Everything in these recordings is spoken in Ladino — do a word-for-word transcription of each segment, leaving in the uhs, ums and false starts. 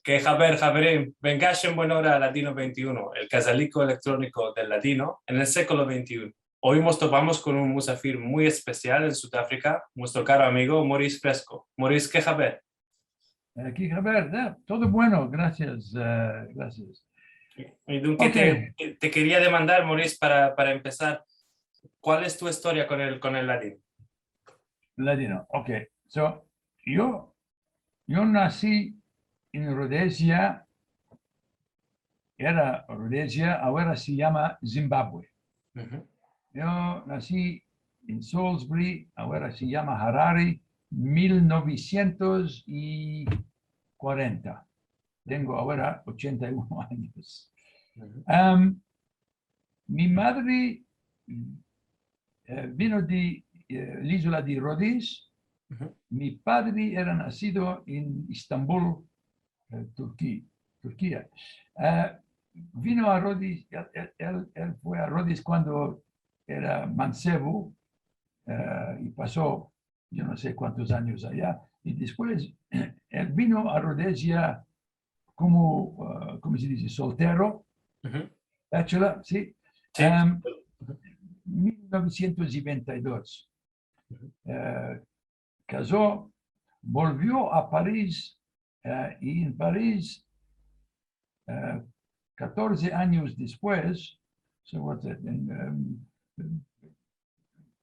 Ke haber, haverim, vengash en buena ora a Ladino vente i uno, el kazaliko elektroniko del ladino en el sekolo vente i uno. Oy mos topamos kon un musafir muy espesial en Sudafrika, muestro karo amigo Maurice Fresco. Maurice, ke haber? Aki, haber, eh, todo bueno, grasias, eh, grasias. I dunke, oke, te, te, te keria demandar, Maurice, para, para empesar, kual es tu istoria kon el, kon el ladino? Ladino, oke. So, yo, yo nasi en Rodezia, era Rodezia, agora se yama Zimbabue. Uhu. Yo nasi en Salisbury, agora se yama Harare, mil novesientos i kuarenta. Tengo agora ochenta i uno anyos. Uhu. Am, mi madre, eh, vino de, eh, la izula de Rodiz. Uhu. Mi padre era nasido en Estambul, eh, Turki-, Turkia. Eh, vino a Rodiz, el, el, el, el fue a Rodiz kuando era mansevo, eh, i paso yo no se kuantos anyos aya. I despues, el vino a Rodezia komo, eh, komo se dize? Soltero. Uhu. Bachelor, si. Si. Em, uhu. Mil novesientos i vente i dos. Uhu. Eh, kazo, bolvio a Paris, eh, i en Paris, eh, katorze anyos despues, so what's that, en, em,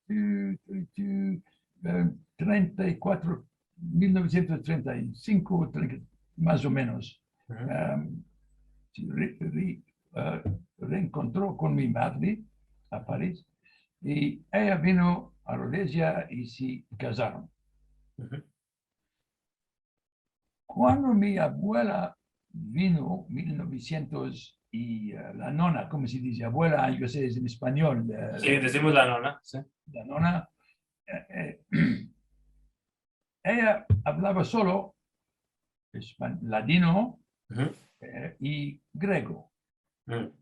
tu, tu, tu, eh, trenta i kuatro, mil novesientos trenta i sinko, trenta, mas o menos. Uhu. Em, se re-, re-, eh, reenkontro kon mi madre a Paris, i eya vino a Rodezia i se kazaron. Uhu. Kuando mi abuela vino, mil novesientos, i, eh, la nona, komo se dize? Abuela, yo se, es en espanyol, eh, si, dizimos la nona, si. La nona, eh, eh, eya avlava solo espan-, ladino, uhu, eh, i grego. Uhu.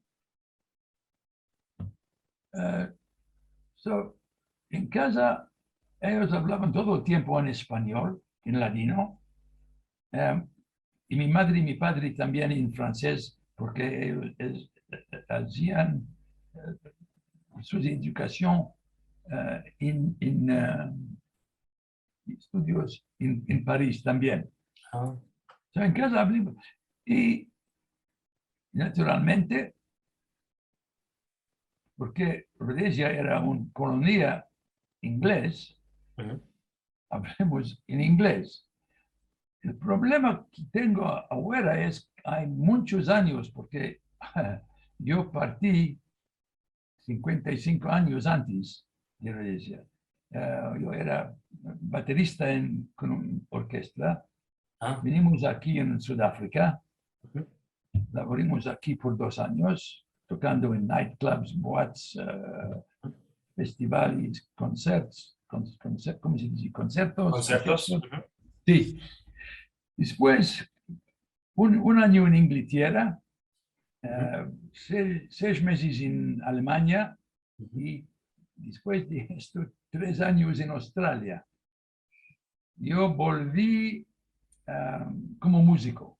Eh, so, en kaza eyos avlavan todo el tiempo en espanyol, en ladino, em, i mi madre i mi padre tambien en fransez, porke eyos, es-, azian, eh, su edukasion, eh, en, en, eh, estudios en, en Paris tambien. Ah. So, en kaza avlamos, i naturalmente, porke Rodezia era un kolonia inglez, uhu, avlamos en inglez. El problema ke tengo agora es, ay munchos anyos, porke yo parti sinkuenta i sinko anyos antes de Rodezia. Eh, yo era baterista en, kon un orkestra. Ah. Vinimos aki en Sudafrika. Uhu. Lavorimos aki por dos anyos, tokando en nightclubs, boates, eh, festivales, konsertos, kon-, konser-, komo se dize? Konsertos. Konsertos. Konsertos. Uhu. Si. Despues, un, un anyo en Inglatera, uhu, eh, se-, sesh mezes en Alemania, uhu, i despues de esto, tres anyos en Australia. Yo bolvi, ah, komo muziko.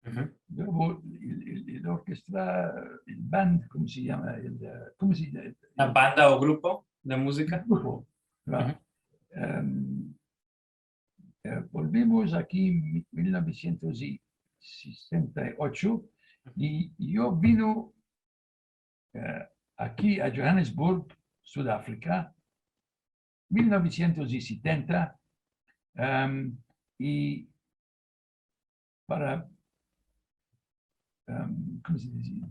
Uhu. Yo vol-, el, el, el orkestra, el band, komo se yama? El, eh, komo se yama? La banda o grupo de muzika. Grupo, klaro. Uhu. Em, eh, bolvimos aki en mil novesientos i sesenta i ocho, i yo vino, eh, aki a Johannesburg, Sudafrika, mil novesientos i setenta, em, i para, em, komo se dize?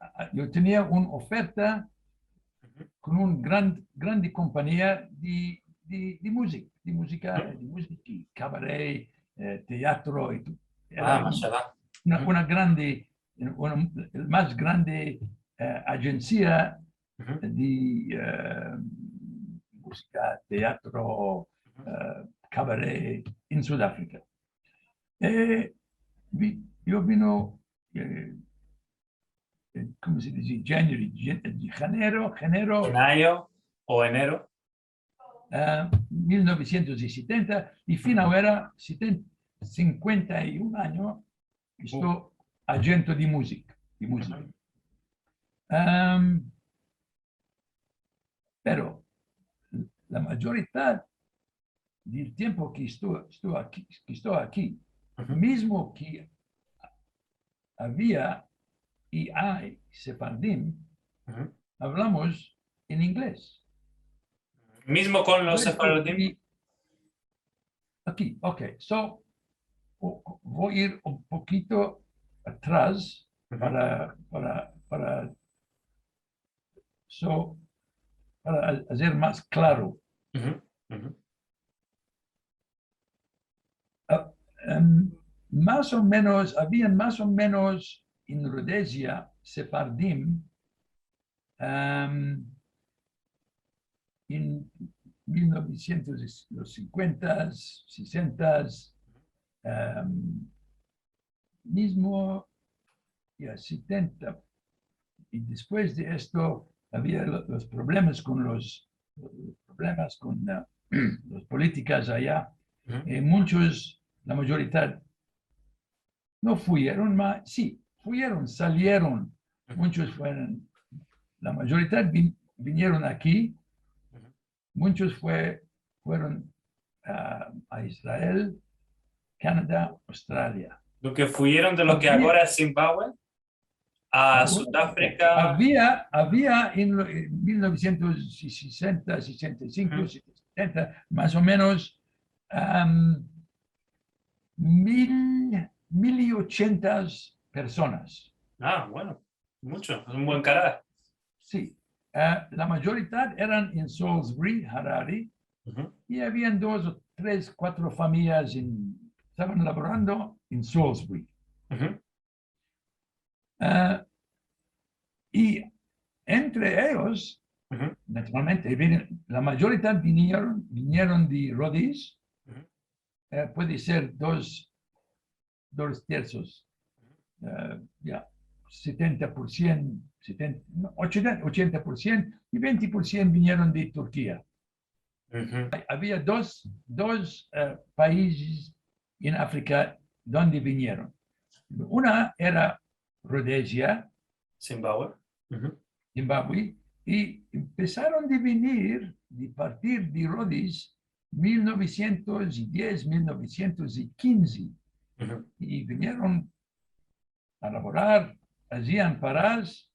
A, a, yo tenia una oferta, uhu, kon un gran, grande kompania de, de, de muzika, de muzika, uhu, de muzika, kabare, eh, teatro i todo. Ah, era mashallah, una, uhu, una grande, una, el mas grande, eh, ajensia, uhu, de, eh, muzika, teatro, uhu, eh, kabare en Sudafrika. Eh, vi-, yo vino, eh, eh, komo se dize? January, jan-, janero, janero. Janero o enero. Ah, mil novesientos i setenta, i fin agora, seten-, sinkuenta i un anyo, esto ajento de muzika, de muzika. Am, pero la mayoridad del tiempo ke esto, esto aki, ke esto aki, mizmo ke avia i ay sefardim, avlamos en inglez. Mizmo kon los sefardim? Aki, ok. So, vo a ir un pokito atras para, para, para, so, para azer mas klaro. A, em, mas o menos, avian mas o menos en Rodezia sefardim, em, en mil novesientos, los sinkuentas, sesentas, em, mizmo ya setenta. I despues de esto avia lo, los problemas kon los, los problemas kon, a, los politikas aya. I munchos, la mayoridad no fuyeron, ma, si, fuyeron, salieron. Munchos fueron, la mayoridad vin, vinieron aki. Munchos fue, fueron a, a Israel, Kanada, Australia. Lo ke fuyeron de lo ke agora es Zimbabwe a Sudafrika. Avia, avia en lo, en mil novesientos sesenta, sesenta i sinko, setenta, mas o menos, am, mil, mil i ochentas personas. A, bueno, muncho, es un buen karar. Si. A, la mayoridad eran en Salisbury, Harare, i avian dos o tres, kuatro famiyas en, estavan lavorando en Salisbury. A, i entre eyos, naturalmente, vin, la mayoridad vinieron, vinieron de Rodez, e, puede ser dos, dos tersos, e, ya, setenta por siento, setenta, no, ochenta, ochenta por siento, i vente por siento vinieron de Turkia. Ay, avia dos, dos, e, paizes en Afrika donde vinieron. Una era Rodezia, Zimbabwe. Zimbabwe, i empesaron de venir, de partir de Rodez, mil novesientos i diez, mil novesientos i kinze, i vinieron a lavorar, azian paras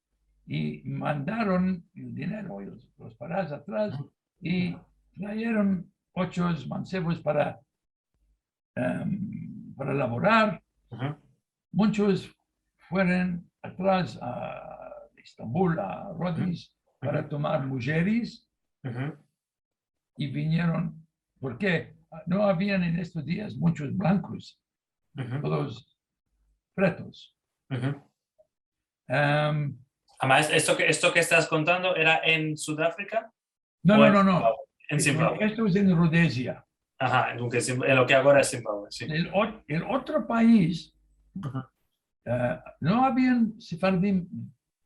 i mandaron el dinero, los, los paras atras, i trayeron muchos mansevos para, em, para lavorar. Munchos fueron atras a Estambul, a Rodez, para tomar mujeres, i vinieron, porke no avian en estos dias munchos blankos, todos pretos. Em, Amas, esto ke, esto ke estas kontando era en Sudafrika? No, no, no, no. En Zimbabwe. Esto es en Rodezia. Aha, en lo ke agora es Zimbabwe, si. El ot-, el otro paiz, e, no avian sefardim,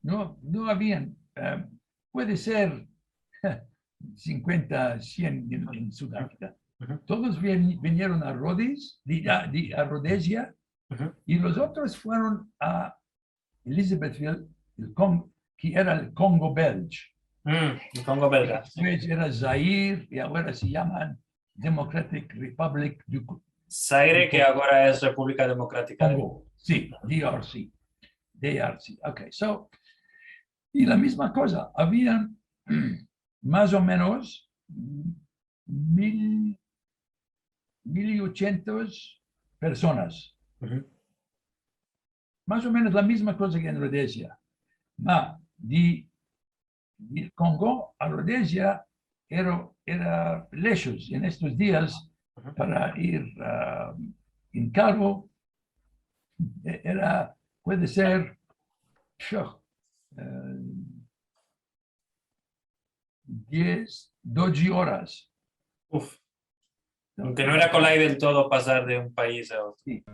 no, no avian, e, puede ser sinkuenta, sien en, en Sudafrika. Todos vien-, vinieron a Rodez, de, a, de, a Rodezia, i los otros fueron a Elisabethville, el Con-, ke era el Kongo belge. El Kongo belga, si. Despues era Zaire, i agora se yaman Democratic Republic du Co-, Zaire, ke agora es Republika Demokratika del Kongo. Si, D R C. D R C. Ok, so, i la mizma koza, avian mas o menos mil, mil i ochentos personas. Mas o menos la mizma koza ke en Rodezia. Ma, de, de Kongo a Rodezia era, era leshos en estos dias para ir, a, en karro, e-, era, puede ser, sho, e, diez, dodje oras. Uf. Aunke no era kolay del todo pasar de un paiz a otro. Si.